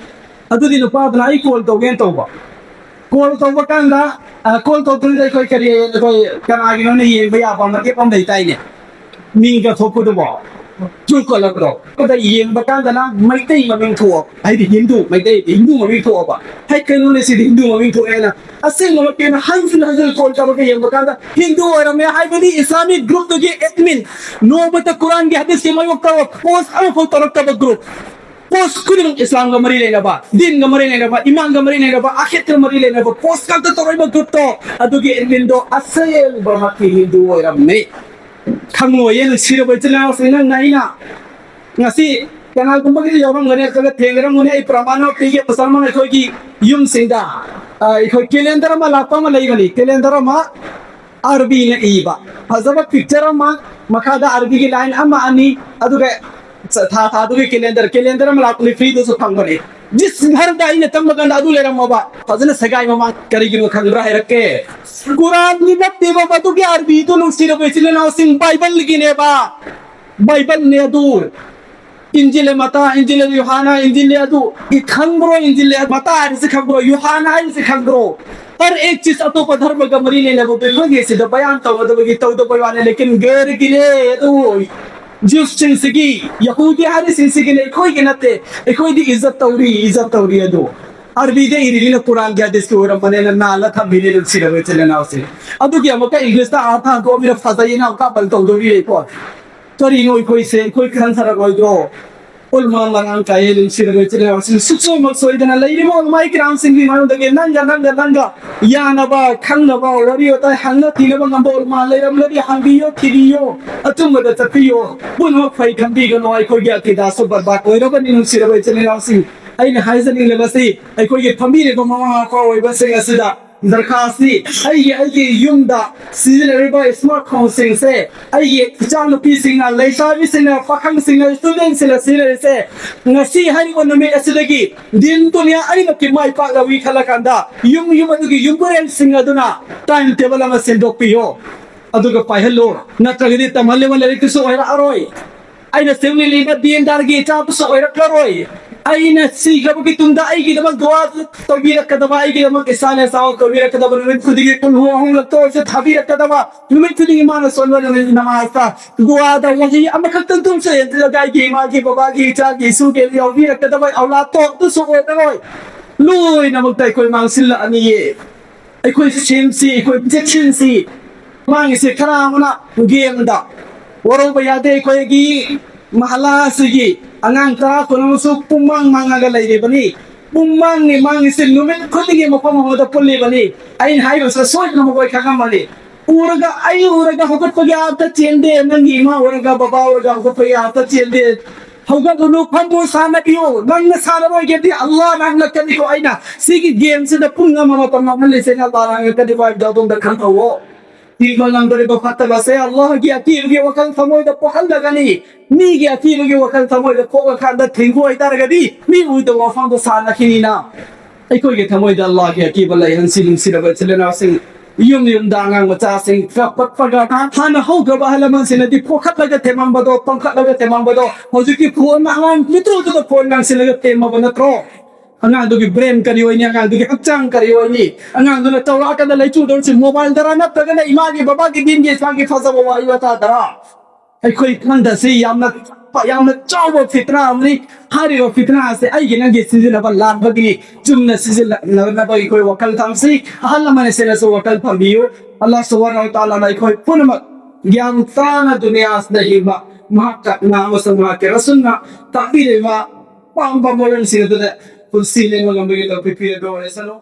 ꯑꯗꯨꯗꯤ ꯅꯨꯄꯥꯗꯨꯅ ꯑꯩ ꯀꯣꯜ ꯇꯧꯒꯦꯅ ꯇꯧꯕ꯫ ꯀꯣꯜ ꯇꯧꯕ ꯀꯥꯟꯗ, ꯑ, ꯀꯣꯜ ꯇꯧꯗ꯭ꯔꯤꯉꯩꯗ ꯑꯩꯈꯣꯏ ꯀꯔꯤ, ꯑꯩꯈꯣꯏ ꯀꯅꯥꯒꯤꯅꯣꯅ ꯌꯦꯡꯕ ꯌꯥꯕ ꯃꯇꯦꯛ ꯑꯃ ꯂꯩꯇꯥꯏꯅꯦ, ꯃꯤꯡꯒ ꯊꯣꯛꯄꯗꯨꯕꯣ, ꯇ꯭ꯔꯨ ꯀꯣꯂꯔꯗꯣ꯫ ꯑꯗ ꯌꯦꯡꯕ ꯀꯥꯟꯗꯅ ꯃꯩꯇꯩ ꯃꯃꯤꯡ ꯊꯣꯛꯑꯕ, ꯍꯥꯏꯗꯤ ꯍꯤꯟꯗꯨ, ꯃꯩꯇꯩ ꯍꯤꯟꯗꯨ ꯃꯃꯤꯡ ꯊꯣꯛꯑꯕ꯫ ꯍꯥꯏ, ꯀꯩꯅꯣꯅꯦ ꯁꯤꯗꯤ, ꯍꯤꯟꯗꯨ ꯃꯃꯤꯡ ꯊꯣꯛꯑꯦꯅ ꯑꯁꯦꯡꯕꯃꯛꯀꯤꯅ ꯍꯟꯖꯤꯟ ꯍꯟꯖꯤꯟ ꯀꯣꯜ ꯇꯧꯔꯒ ꯌꯦꯡꯕ ꯀꯥꯟꯗ ꯍꯤꯟꯗꯨ ꯑꯣꯏꯔꯝꯃꯦ ꯍꯥꯏꯕꯗꯤ ꯏꯁꯂꯥꯃꯤꯛ ꯒ꯭ꯔꯨꯞꯇꯨꯒꯤ ꯑꯦꯗꯃꯤꯟ ꯅꯣꯡꯃꯇ ꯀꯨꯔꯥꯟꯒꯤ ꯍꯗꯤꯁꯀꯤ ꯃꯥꯌꯣꯛꯇ ꯄꯣꯁ ꯑꯃꯐꯥꯎ ꯇꯧꯔꯛꯇꯕ ꯒ꯭ꯔꯨꯞ꯫ ꯄꯣꯁ ꯈꯨꯗꯤꯡꯃꯛ ꯏꯁꯂꯥꯝꯒ ꯃꯔꯤ ꯂꯩꯅꯕ, ꯗꯤꯟꯒ ꯃꯔꯤ ꯂꯩꯅꯕ, ꯏꯃꯥꯟꯒ ꯃꯔꯤ ꯂꯩꯅꯕ, ꯑꯈꯦꯠꯀ ꯃꯔꯤ ꯂꯩꯅꯕ ꯄꯣꯁ ꯈꯛꯇ ꯇꯧꯔꯛꯏꯕ ꯒ꯭ꯔꯨꯞꯇꯣ, ꯑꯗꯨꯒꯤ ꯑꯦꯗꯃꯤꯟꯗꯣ ꯑꯁꯦꯡꯕꯃꯛꯀꯤ ꯍꯤꯟꯗꯨ ꯑꯣꯏꯔꯝꯃꯤ꯫ ꯈꯪꯉꯣꯏꯌꯦ ꯅꯨꯡꯁꯤꯔꯕ ꯏꯆꯤꯜ ꯏꯅꯥꯎꯁꯤꯡ, ꯅꯪꯅ ꯑꯩꯅ ꯉꯁꯤ ꯀꯅꯥꯒꯨꯝꯕꯒꯤꯗꯤ ꯌꯥꯎꯔꯝꯒꯅꯤ, ꯅꯠꯇ꯭ꯔꯒ ꯊꯦꯡꯅꯔꯝꯒꯅꯤ꯫ ꯑꯩ ꯄ꯭ꯔꯃꯥꯟ ꯑꯃ ꯄꯤꯒꯦ, ꯃꯁꯥꯃꯛ ꯑꯩꯈꯣꯏꯒꯤ ꯌꯨꯝꯁꯤꯡꯗ, ꯑ, ꯑꯩꯈꯣꯏ ꯀꯦꯂꯦꯟꯗꯔ ꯑꯃ ꯂꯥꯛꯄ ꯑꯃ ꯂꯩꯕꯅꯤ꯫ ꯀꯦꯂꯦꯟꯗꯔ ꯑꯃ ꯑꯥꯔꯕꯤꯅ ꯏꯕ, ꯐꯖꯕ ꯄꯤꯛꯆꯔ ꯑꯃ, ꯃꯈꯥꯗ ꯑꯥꯔꯕꯤꯒꯤ ꯂꯥꯏꯟ ꯑꯃ ꯑꯅꯤ, ꯑꯗꯨꯒ ꯊꯥ ꯊꯥꯗꯨꯒꯤ ꯀꯦꯂꯦꯟꯗꯔ, ꯀꯦꯂꯦꯟꯗꯔ ꯑꯃ ꯂꯥꯛꯄꯅꯤ, ꯐ꯭ꯔꯤꯗꯁꯨ ꯐꯪꯕꯅꯤ꯫ ꯖꯤꯁ ꯘꯔꯗ ꯑꯩꯅ ꯆꯪꯕ ꯀꯥꯟꯗ ꯑꯗꯨ ꯂꯩꯔꯝꯃꯕ, ꯐꯖꯅ ꯁꯦꯒꯥꯏ ꯃꯃꯥꯡ꯫ ꯀꯔꯤꯒꯤꯅꯣ ꯈꯪꯕ꯭ꯔꯥ? ꯍꯥꯏꯔꯛꯀꯦ꯫ ꯀꯨꯔꯥꯟꯒꯤ ꯅꯠꯇꯦꯕ ꯃꯗꯨꯒꯤ ꯑꯥꯔꯕꯤꯗꯨ, ꯅꯨꯡꯁꯤꯔꯕ ꯏꯆꯤꯜ ꯏꯅꯥꯎꯁꯤꯡ, ꯕꯥꯏꯕꯜꯒꯤꯅꯦꯕ꯫ ꯕꯥꯏꯕꯜꯅꯦ ꯑꯗꯨ꯫ ꯏꯟꯖꯤꯜ ꯃꯇꯥ, ꯏꯟꯖꯤꯜ ꯌꯨꯍꯥꯅ, ꯏꯟꯖꯤꯜ ꯑꯗꯨ꯫ ꯏ ꯈꯪꯕ꯭ꯔꯣ? ꯏꯟꯖꯤꯜ ꯃꯇꯥ ꯍꯥꯏꯔꯤꯁꯤ ꯈꯪꯕ꯭ꯔꯣ? ꯌꯨꯍꯥꯅ ꯍꯥꯏꯔꯤꯁꯤ ꯈꯪꯕ꯭ꯔꯣ? ꯍꯔ ꯑꯦꯛ ꯆꯤꯁ ꯑꯇꯣꯞꯄ ꯙꯔꯃꯒ ꯃꯔꯤ ꯂꯩꯅꯕ ꯈꯪꯉꯦ, ꯁꯤꯗ ꯕꯌꯥꯟ ꯇꯧꯒꯗꯕꯒꯤ ꯇꯧꯗꯕꯩ ꯋꯥꯅꯤ, ꯂꯦꯀꯤꯟ ꯒꯔꯒꯤꯅꯦ ꯑꯗꯨ꯫ ꯖ꯭ꯌꯨꯁꯁꯤꯡꯁꯤꯒꯤ, ꯌꯍꯨꯗꯤ ꯍꯥꯏꯔꯤꯁꯤꯡꯁꯤꯒꯤꯅꯦ, ꯑꯩꯈꯣꯏꯒꯤ ꯅꯠꯇꯦ꯫ ꯑꯩꯈꯣꯏꯗꯤ ꯏꯖꯠ ꯇꯧꯔꯤ, ꯏꯖꯠ ꯇꯧꯔꯤ ꯑꯗꯨ꯫ ꯑꯥꯔꯕꯤꯗ ꯏꯔꯤꯅꯤꯅ ꯀꯨꯔꯥꯟꯒꯤ ꯍꯗꯤꯁꯀꯤ ꯑꯣꯏꯔꯝꯕꯅꯦꯅ ꯅꯥꯜꯂ ꯊꯝꯃꯤꯅꯦ, ꯅꯨꯡꯁꯤꯔꯕ ꯏꯆꯤꯜ ꯏꯅꯥꯎꯁꯦ꯫ ꯑꯗꯨꯒꯤ ꯑꯃꯨꯛꯀ ꯏꯪꯂꯤꯁꯇ ꯑꯥꯔꯊ ꯍꯟꯗꯣꯛꯑꯃꯤꯅ ꯐꯖꯩꯌꯦꯅ ꯑꯃꯨꯛꯀ ꯑꯃꯜ ꯇꯧꯗꯣꯔꯤꯀꯣ꯫ ꯀꯔꯤꯅꯣ ꯑꯩꯈꯣꯏꯁꯦ, ꯑꯩꯈꯣꯏ ꯈꯟꯊꯔꯛꯂꯣꯏꯗ꯭ꯔꯣ? ꯎꯂꯃꯥ ꯃꯔꯥꯡ ꯀꯥꯏꯌꯦ, ꯅꯨꯡꯁꯤꯔꯕ ꯏꯆꯤꯜ ꯏꯅꯥꯎꯁꯤꯡ, ꯁꯨꯛꯁꯣꯏꯃꯛ ꯁꯣꯏꯗꯅ ꯂꯩꯔꯤꯕ ꯎꯂꯃꯥ ꯀꯤꯔꯥꯝꯁꯤꯡꯒꯤ ꯃꯅꯨꯡꯗꯒꯤ ꯅꯪꯒ, ꯅꯪꯒ, ꯅꯪꯒ ꯌꯥꯅꯕ, ꯈꯪꯅꯕ, ꯋꯥꯔꯤ ꯋꯥꯇꯥꯏ ꯍꯪꯅ ꯊꯤꯅꯕ ꯉꯝꯕ ꯎꯂꯃꯥ ꯂꯩꯔꯝꯂꯗꯤ ꯍꯪꯕꯤꯌꯣ, ꯊꯤꯕꯤꯌꯣ, ꯑꯆꯨꯝꯕꯗ ꯆꯠꯄꯤꯌꯣ꯫ ꯄꯨꯝꯅꯃꯛ ꯐꯩ ꯈꯟꯕꯤꯒꯅꯨ, ꯑꯩꯈꯣꯏꯒꯤ ꯑꯀꯤꯗꯥꯁꯨ ꯕꯔꯕꯥꯗ ꯑꯣꯏꯔꯕꯅꯤ꯫ ꯅꯨꯡꯁꯤꯔꯕ ꯏꯆꯤꯜ ꯏꯅꯥꯎꯁꯤꯡ, ꯑꯩꯅ ꯍꯥꯏꯖꯅꯤꯡꯂꯤꯕꯁꯤ ꯑꯩꯈꯣꯏꯒꯤ ꯐꯝꯕꯤꯔꯤꯕ ꯃꯃꯥ ꯃꯄꯥ ꯑꯣꯏꯕꯁꯤꯡ ꯑꯁꯤꯗ ꯗꯔꯀꯥꯔꯁꯤ ꯑꯩꯒꯤ, ꯑꯩꯒꯤ ꯌꯨꯝꯗ ꯁꯤꯖꯤꯟꯅꯔꯤꯕ ꯏꯁꯃꯥꯔꯠ ꯐꯣꯟꯁꯤꯡꯁꯦ ꯑꯩꯒꯤ ꯏꯆꯥꯅꯨꯄꯤꯁꯤꯡꯅ, ꯂꯩꯁꯥꯕꯤꯁꯤꯡꯅ, ꯄꯥꯈꯪꯁꯤꯡꯅ, ꯏꯁꯇꯨꯗꯦꯟꯁꯤꯡꯅ ꯁꯤꯖꯤꯟꯅꯔꯤꯁꯦ ꯉꯁꯤ ꯍꯥꯏꯔꯤꯕ ꯅꯨꯃꯤꯠ ꯑꯁꯤꯗꯒꯤ ꯗꯤꯟ ꯗꯨꯅꯤꯌꯥ ꯑꯅꯤꯃꯛꯀꯤ ꯃꯥꯏ ꯄꯥꯛꯂꯋꯤ ꯈꯜꯂꯀꯥꯟꯗ ꯌꯨꯝ ꯌꯨꯝ ꯑꯗꯨꯒꯤ ꯌꯨꯝꯕꯨꯔꯦꯟꯁꯤꯡ ꯑꯗꯨꯅ ꯇꯥꯏꯝ ꯇꯦꯕꯜ ꯑꯃ ꯁꯦꯝꯗꯣꯛꯄꯤꯌꯣ, ꯑꯗꯨꯒ ꯄꯥꯏꯍꯜꯂꯣ, ꯅꯠꯇ꯭ꯔꯒꯗꯤ ꯇꯝꯍꯜꯂꯤꯕ ꯂꯥꯏꯔꯤꯛꯇꯨꯁꯨ ꯑꯣꯏꯔꯛꯑꯔꯣꯏ꯫ ꯑꯩꯅ ꯁꯦꯝꯂꯤꯕ ꯗꯤꯟꯗꯥꯔꯒꯤ ꯏꯆꯥꯗꯨꯁꯨ ꯑꯣꯏꯔꯛꯂꯔꯣꯏ꯫ ꯑꯩꯅ ꯁꯤꯈ꯭ꯔꯕꯒꯤ ꯇꯨꯡꯗ ꯑꯩꯒꯤꯗꯃꯛ ꯗꯨꯋꯥ ꯇꯧꯕꯤꯔꯛꯀꯗꯕ, ꯑꯩꯒꯤꯗꯃꯛ ꯏꯁꯥꯅ ꯆꯥꯎ ꯇꯧꯕꯤꯔꯛꯀꯗꯕ, ꯅꯨꯃꯤꯠ ꯈꯨꯗꯤꯡꯒꯤ ꯀꯨꯜ ꯍꯨ ꯑꯍꯨꯝꯂꯛꯇ ꯑꯣꯏꯔꯁꯨ ꯊꯥꯕꯤꯔꯛꯀꯗꯕ, ꯅꯨꯃꯤꯠ ꯈꯨꯗꯤꯡꯒꯤ ꯃꯥꯅ ꯁꯣꯟꯕ ꯅꯨꯃꯤꯠ ꯅꯃꯥꯖꯇ ꯗꯨꯋꯥꯗ ꯋꯥꯍꯩ ꯑꯃꯈꯛꯇꯪ ꯇꯨꯝꯁꯨ ꯌꯦꯡꯗ꯭ꯔꯒ ꯑꯩꯒꯤ ꯏꯃꯥꯒꯤ, ꯕꯕꯥꯒꯤ, ꯏꯆꯥꯒꯤ, ꯏꯁꯨꯒꯤ ꯌꯥꯎꯕꯤꯔꯛꯀꯗꯕ ꯑꯧꯂꯥꯗꯇꯣ ꯑꯗꯨꯁꯨ ꯑꯣꯏꯔꯔꯣꯏ꯫ ꯂꯣꯏꯅꯃꯛꯇ ꯑꯩꯈꯣꯏ ꯃꯥꯡꯁꯤꯜꯂꯛꯑꯅꯤꯌꯦ꯫ ꯑꯩꯈꯣꯏ ꯁꯦꯝꯁꯤ, ꯑꯩꯈꯣꯏ ꯆꯦꯛꯁꯤꯟꯁꯤ꯫ ꯃꯥꯡꯉꯤꯁꯦ ꯈꯔ ꯑꯃꯅ ꯒꯦꯝꯗ ꯋꯥꯔꯧꯕ ꯌꯥꯗꯦ꯫ ꯑꯩꯈꯣꯏꯒꯤ ꯃꯍꯜꯂꯥ ꯑꯁꯤꯒꯤ ꯑꯉꯥꯡ ꯇꯔꯥ ꯀꯨꯟ ꯑꯃꯁꯨ ꯄꯨꯡꯃꯥꯡ ꯃꯥꯡꯉꯒ ꯂꯩꯔꯤꯕꯅꯤ꯫ ꯄꯨꯡꯃꯥꯡꯅꯤ ꯃꯥꯡꯉꯤꯁꯦ, ꯅꯨꯃꯤꯠ ꯈꯨꯗꯤꯡꯒꯤ ꯃꯐꯝ ꯑꯃꯗ ꯄꯨꯜꯂꯤꯕꯅꯤ꯫ ꯑꯩꯅ ꯍꯥꯏꯔꯤꯕꯁꯦ ꯁꯣꯏꯗꯅ ꯃꯈꯣꯏ ꯈꯪꯉꯝꯃꯅꯤ꯫ ꯎꯔꯒ, ꯑꯩ ꯎꯔꯒ ꯍꯧꯒꯠꯄꯒꯤ ꯑꯥꯔꯊ ꯆꯦꯟꯗꯦ, ꯅꯪꯒꯤ ꯏꯃꯥ ꯎꯔꯒ, ꯕꯕꯥ ꯎꯔꯒ ꯍꯧꯒꯠꯄꯒꯤ ꯑꯥꯔꯊ ꯆꯦꯟꯗꯦ꯫ ꯍꯧꯒꯠꯂꯨꯅꯨ, ꯐꯝꯃꯨ, ꯁꯥꯟꯅꯕꯤꯌꯨ꯫ ꯅꯪꯅ ꯁꯥꯟꯅꯔꯣꯏꯒꯦꯗꯤ ꯑꯜꯂꯥꯍꯅ ꯍꯜꯂꯛꯀꯅꯤꯀꯣ꯫ ꯑꯩꯅ ꯁꯤꯒꯤ ꯒꯦꯝꯁꯤꯗ ꯄꯨꯡ ꯑꯃ ꯃꯇꯝ ꯃꯥꯡꯍꯜꯂꯤꯁꯦ ꯑꯜꯂꯥꯍꯅ ꯍꯜꯂꯛꯀꯅꯤꯀꯣ ꯍꯥꯏꯕꯗꯣ ꯑꯗꯣꯝꯗ ꯈꯪꯍꯧꯋꯣ꯫ ꯄꯤꯕ ꯉꯝꯗꯣꯔꯤꯕ ꯐꯠꯇꯕꯁꯦ ꯑꯜꯂꯥꯍꯒꯤ ꯑꯀꯤꯕꯒꯤ ꯋꯥꯈꯜ ꯊꯃꯣꯏꯗ ꯄꯣꯛꯍꯜꯂꯒꯅꯤ꯫ ꯃꯤꯒꯤ ꯑꯀꯤꯕꯒꯤ ꯋꯥꯈꯜ ꯊꯃꯣꯏꯗ ꯄꯣꯛꯂꯀꯥꯟꯗ ꯊꯤꯡꯕ ꯑꯣꯏꯇꯥꯔꯒꯗꯤ ꯃꯤ ꯎꯗꯕ ꯃꯐꯝꯗ ꯁꯥꯟꯅꯈꯤꯅꯤꯅ꯫ ꯑꯩꯈꯣꯏꯒꯤ ꯊꯃꯣꯏꯗ ꯑꯜꯂꯥꯍꯒꯤ ꯑꯀꯤꯕ ꯂꯩꯍꯟꯁꯤ, ꯅꯨꯡꯁꯤꯔꯕ ꯏꯆꯤꯜ ꯏꯅꯥꯎꯁꯤꯡ꯫ ꯌꯨꯝ ꯌꯨꯝꯗ ꯑꯉꯥꯡ ꯃꯆꯥꯁꯤꯡ ꯆꯥꯎꯈꯠꯄꯒ ꯍꯥꯟꯅ ꯍꯧꯈ꯭ꯔꯕ ꯑꯍꯜ ꯂꯃꯟꯁꯤꯡꯅꯗꯤ ꯄꯣꯈꯠꯂꯒ ꯊꯦꯝꯃꯝꯕꯗꯣ, ꯄꯪꯈꯠꯂꯒ ꯊꯦꯝꯃꯝꯕꯗꯣ, ꯍꯧꯖꯤꯛꯇꯤ ꯐꯣꯟ, ꯑꯉꯥꯡ ꯄꯤꯛꯇ꯭ꯔꯨꯗꯨꯗ ꯐꯣꯟ ꯉꯥꯡꯁꯤꯜꯂꯒ ꯊꯦꯝꯃꯕ ꯅꯠꯇ꯭ꯔꯣ? ꯑꯉꯥꯡꯗꯨꯒꯤ ꯕ꯭ꯔꯦꯟ ꯀꯔꯤ ꯑꯣꯏꯅꯤ? ꯑꯉꯥꯡꯗꯨꯒꯤ ꯍꯛꯆꯥꯡ ꯀꯔꯤ ꯑꯣꯏꯅꯤ? ꯑꯉꯥꯡꯗꯨꯅ ꯆꯥꯎꯔꯛꯑꯀꯥꯟꯗ ꯂꯩꯆꯨꯗꯧꯔꯤꯁꯤ ꯃꯣꯕꯥꯏꯜꯗꯔꯥ, ꯅꯠꯇ꯭ꯔꯒꯅ ꯏꯃꯥꯒꯤ ꯕꯕꯥꯒꯤ ꯗꯤꯟꯒꯤ ꯏꯁꯂꯥꯝꯒꯤ ꯐꯖꯕ ꯋꯥꯍꯩ ꯋꯥꯇꯥꯗꯔꯥ? ꯑꯩꯈꯣꯏ ꯈꯪꯗꯁꯤ ꯌꯥꯝꯅ ꯆꯥꯎꯕ, ꯌꯥꯝꯅ ꯆꯥꯎꯕ ꯐꯤꯇꯅꯥ ꯑꯃꯅꯤ꯫ ꯍꯥꯏꯔꯤꯕ ꯐꯤꯇꯅꯥ ꯑꯁꯤ ꯑꯩꯒꯤ ꯅꯪꯒꯤ ꯁꯤꯖꯤꯟꯅꯕ ꯂꯥꯟꯕꯒꯤꯅꯤ꯫ ꯆꯨꯝꯅ ꯁꯤꯖꯤꯟꯅꯅꯕ ꯑꯩꯈꯣꯏ ꯋꯥꯈꯜ ꯊꯝꯁꯤ꯫ ꯑꯍꯜ ꯂꯃꯟꯁꯤꯡꯅꯁꯨ ꯋꯥꯈꯜ ꯊꯝꯕꯤꯌꯨ꯫ ꯑꯜꯂꯥꯍ ꯁꯨꯕꯍꯥꯅꯍꯨ ꯋ ꯇꯥꯂꯥꯅ ꯑꯩꯈꯣꯏ ꯄꯨꯝꯅꯃꯛ ꯒ꯭ꯌꯥꯟ ꯇꯥꯅ ꯗꯨꯅꯤꯌꯥꯁꯤꯗ ꯍꯤꯡꯕ, ꯃꯍꯥꯛꯀ ꯅꯥ ꯑꯃꯁꯨꯡ ꯃꯍꯥꯛꯀꯤ ꯔꯁꯨꯜꯅ ꯇꯥꯛꯄꯤꯔꯤꯕ ꯄꯥꯝꯕ ꯃꯔꯝꯁꯤꯡ ꯑꯗꯨꯗ ꯄꯨꯟꯁꯤ ꯂꯦꯟꯕ ꯉꯝꯕꯒꯤ ꯇꯧꯐꯤꯛ ꯄꯤꯔꯗꯧ ꯑꯣꯏꯔꯁꯅꯨ꯫